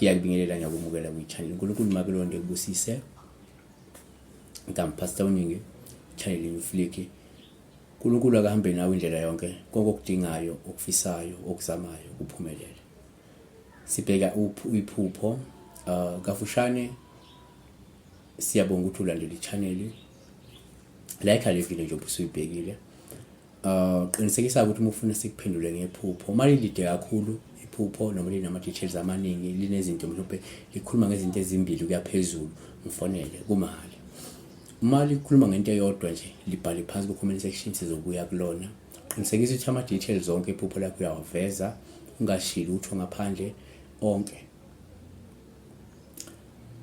Ngiyakubingelela, ngiyakumukela kwi-channel. UNkulunkulu makulonde kubusise. Ngam Pastor Uningi, channel New Flick. uNkulunkulu akahambe nawe indlela yonke, konke okudingayo, okufisayo, okuzamayo kuphumelele. Sibheka iphupho kafushane. Siyabonga ukuthi ulandela i-channel. Like le video nje ubusuyibhekile. Qinisekisa ukuthi uma ufuna sikuphendule ngephupho, uma lilide kakhulu iphupho noma linama details amaningi, linezinto mhlawumbe likhuluma ngezinto ezimbili kuya phezulu, ngifonele kumahhala. Uma likhuluma ngento eyodwa nje, libhale phansi ku-comment section, sizobuya kulona. Qinisekisa ukuthi ama-details zonke iphupho lakho uyawaveza, ungashiyi lutho ngaphandle onke.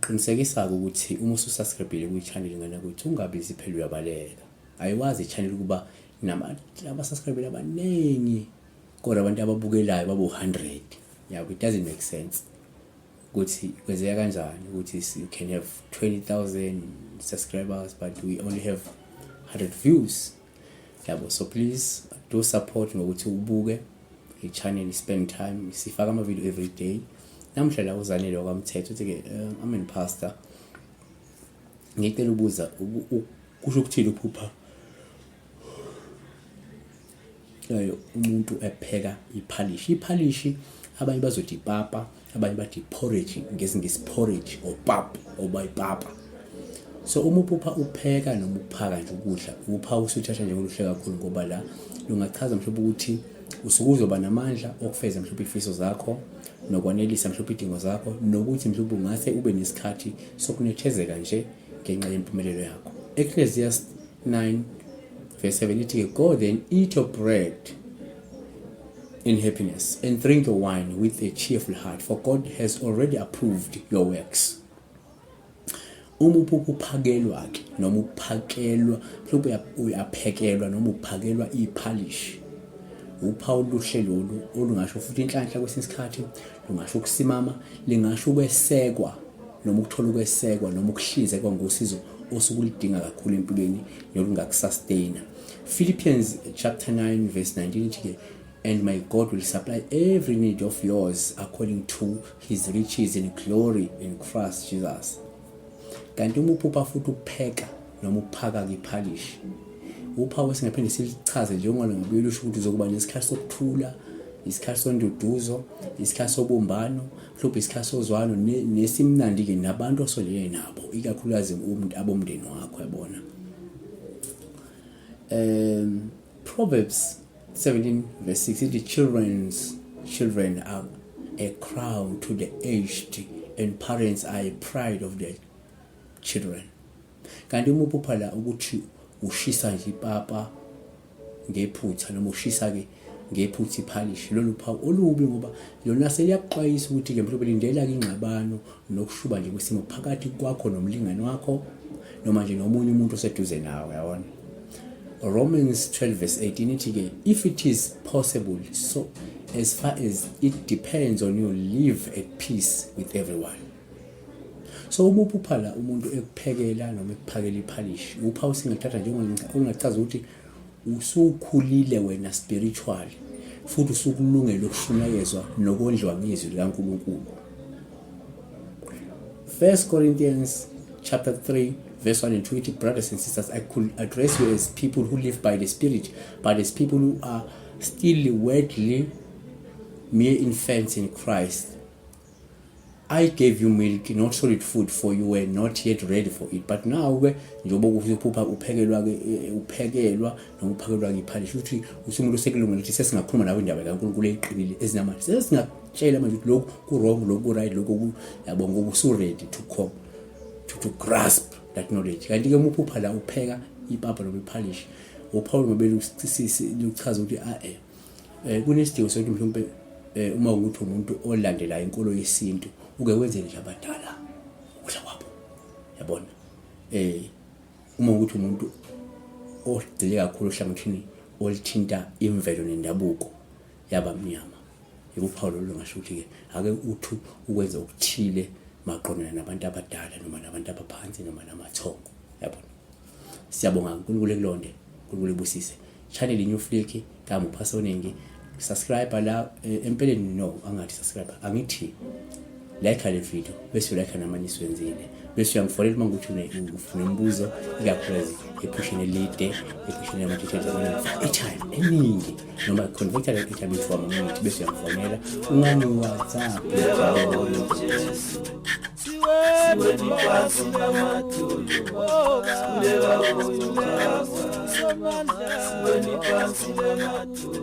Qinisekisa-ke ukuthi uma ususubscribile kwi-channel ngane ukuthi ungabizi phela uyabaleka. Ayiwazi i-channel ukuba nabasubscribile abaningi kodwa abantu ababukelayo babu 100. Yabo, it doesn't make sense ukuthi kwenzeka kanjani ukuthi you can have 20,000 subscribers but we only have 100 views. Yabo, so please do support ngokuthi ubuke i-channel, spend time, sifaka ama-video every day. Namhla la uZanele wakwamthetho uthi-ke amen pastor, ngicela ubuza kusho ukuthini uphupha umuntu epheka iphalishi. Iphalishi abanye bazothi ipapa, abanye bathi porridge, ngesiNgisi porridge or pap or ipapa. So uma uphupha upheka noma uphaka nje ukudla, upha usuthatha nje oluhle kakhulu, ngoba la lungachaza mhlawumbe ukuthi usuke uzoba namandla okufeza mhlawumbe ifiso zakho nokwanelisa mhlawumbe idingo zakho, nokuthi mhlawumbe ungase ube nesikhathi sokunethezeka nje ngenxa yempumelelo yakho. Ecclesiastes 9 verse 7 ithi, "Go then, eat your bread in happiness and drink your wine with a cheerful heart, for God has already approved your works." Uma uphupha uphakelwa ke noma uphakelwa, mhlawumbe uyaphekelwa noma uphakelwa iphalishi, uphawu oluhle lolu olungasho futhi inhlanhla kwesinye isikhathi, lungasho ukusimama, lingasho ukwesekwa noma ukuthola ukwesekwa noma ukuhlinzekwa ngosizo osuke ulidinga kakhulu empilweni nolungakusustaina. Philippians chapter 9 verse 19 ithi-ke, "And my God will supply every need of yours according to his riches in glory in Christ Jesus." Kanti uma uphupha futhi ukupheka noma ukuphaka iphalishi, uphawu esingaphinde silichaze njengoba ngabuye lusho ukuthi uzokuba nesikhathi sokuthula, isikhathi sonduduzo, isikhathi sobumbano, mhlawumbe isikhathi sozwano nesimnandi-ke nabantu osondelene nabo, ikakhulukazi umuntu abomndeni wakho, yabona. Proverbs 17 verse 6 ithi, "Children's children are a crown to the aged, and parents are a pride of their children." Kanti uma uphupha la ukuthi ushisa nje ipapa ngephutha noma ushisa-ke ngephutha iphalishi, lolu phawu olubi, ngoba lona seliyakuxwayisa ukuthi-ke mhlawumbe lindela-ke ingxabano nokushuba nje kwesimo phakathi kwakho nomlingani wakho noma nje nomunye umuntu oseduze nawe, yabona. Romans 12 verse 18 ithi-ke, "If it is possible, so as far as it depends on you, live at peace with everyone." So uma uphupha la umuntu ekuphekela noma ekuphakela iphalishi, uphawu singathatha njengokungachaza ukuthi usukhulile wena spiritually futhi usukulungela ukushunyayezwa nokondliwa ngezwi likaNkulunkulu. 1 Corinthians chapter 3 verse 1 and 2 ithi, "Brothers and sisters, I could address you as people who live by the Spirit, but as people who are still worldly, mere infants in Christ, I gave you milk, not solid food, for you were not yet ready for it." But now ke njengoba uphupha uphekelwa ke, uphekelwa noma uphakelwa ngephalishi, ukuthi usumuntu osekulungela ukuthi sesingakhuluma nawe indaba kaNkulunkulu eyiqinile ezinamandla, sesingakutshela manje ukuthi lokhu ku wrong, lokhu ku right, lokhu, yabo, ngoba usu ready to come to grasp that knowledge. Kanti ke uma uphupha la upheka ipapa noma iphalishi, uphawu ngobe luchaza ukuthi a kunesidingo sokuthi mhlawumbe uma ukuthi umuntu olandela inkolo yesintu uke wenzele nje abadala ukudla kwabo, yabona. Uma ukuthi umuntu ogcile kakhulu ohlangothini oluthinta imvelo nendabuko yabamnyama, ikuphawu lolu ngasho ukuthi-ke ake uthi ukwenza okuthile maqondana nabantu abadala noma nabantu abaphansi noma namathongo, yabona. Siyabonga, uNkulunkulu ekulonde, uNkulunkulu ebusise. Channel New Flick kaMuphasoningi, subscribe la. Empeleni no, angathi subscribe, angithi Like le video bese ulike namanye esiwenzile, bese uyangifonela uma ukuthi ufuna imibuzo, ikakhulukazi ephusheni elide, ephusheni lama-details amaningi, airtime eningi noma converter le airtime into ama-minute, bese uyangifonela ungangi-WhatsApp. Siweni phansi namadolo, sikuleka kuyo Jesu. Siweni phansi namadolo.